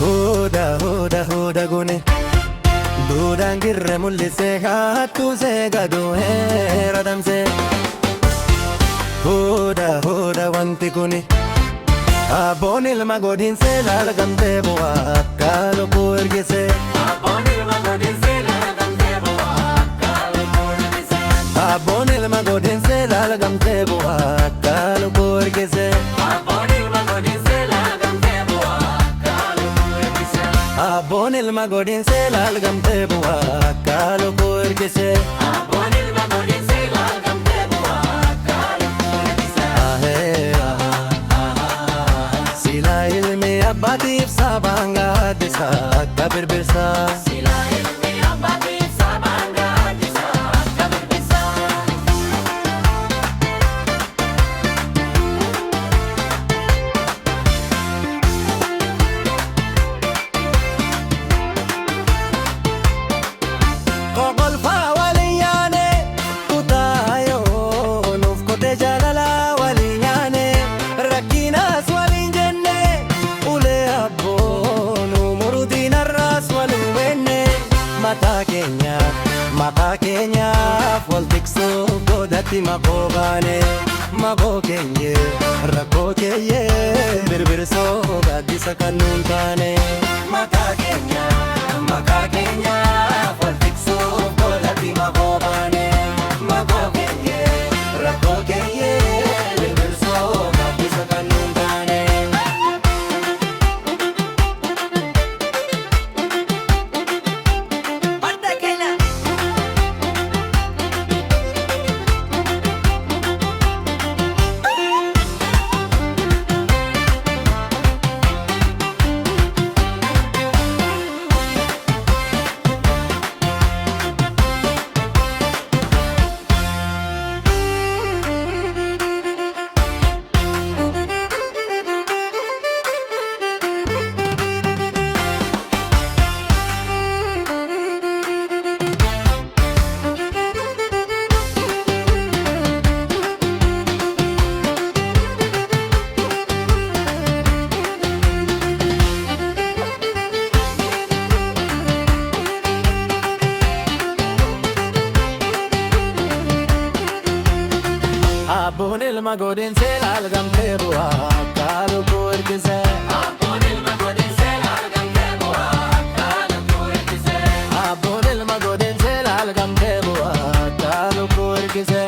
Hooda hooda hooda gune duudhaan girre mul'isee hattuusee gadu'ee radamsee. Hooda hooda wanti kuni abboon ilma godinsee laalgamtee bu'aa akka lubbuu ergisee. Abboon ilma godinsee laalgamtee bu'aa akka lubbuu ergisee. Abboon ilma godinsee laalgamtee bu'aa akka lubbuu ergisee. Abboon ilma godinsee laalgamtee bu'aa akka lubbuu ergisee. Abboon ilma godinsee laalgamtee bu'aa akka lubbuu ergisee. Abboon ilma godinsee laalgamtee bu'aa akka lubbuu ergisee. Ahee sila ilmi abbaatiif sabaan gaaddisa akka birbirsaa. Sila ilmi abbaatiif sabaan gaaddisa akka birbirsaa. Qoqolfaa waliin yaane kutaayoo nuuf kotee jaalalaa waliin yaane rakkinaas waliin jenne ulee abboo nu muruutiin har'aas waliin weenne mataa keenya maqaa keenyaaf wal tiksuuf godhatti maqoo baane maqoo keenye rakkoo keeyye birbirsoo gaaddisa kan nuun taane mataa keenya maqaa keenyaaf wal tiksuuf godhatti maqoo baane maqoo keenye rakkoo keeyye birbirso gaaddisa kan nuun taane. Abboon ilma godinsee laalgamtee bu'aa akka lubbuu ergisee. Abboon ilma godinsee laalgamtee bu'aa akka lubbuu ergisee. Abboon ilma godinsee laalgamtee bu'aa akka lubbuu ergisee.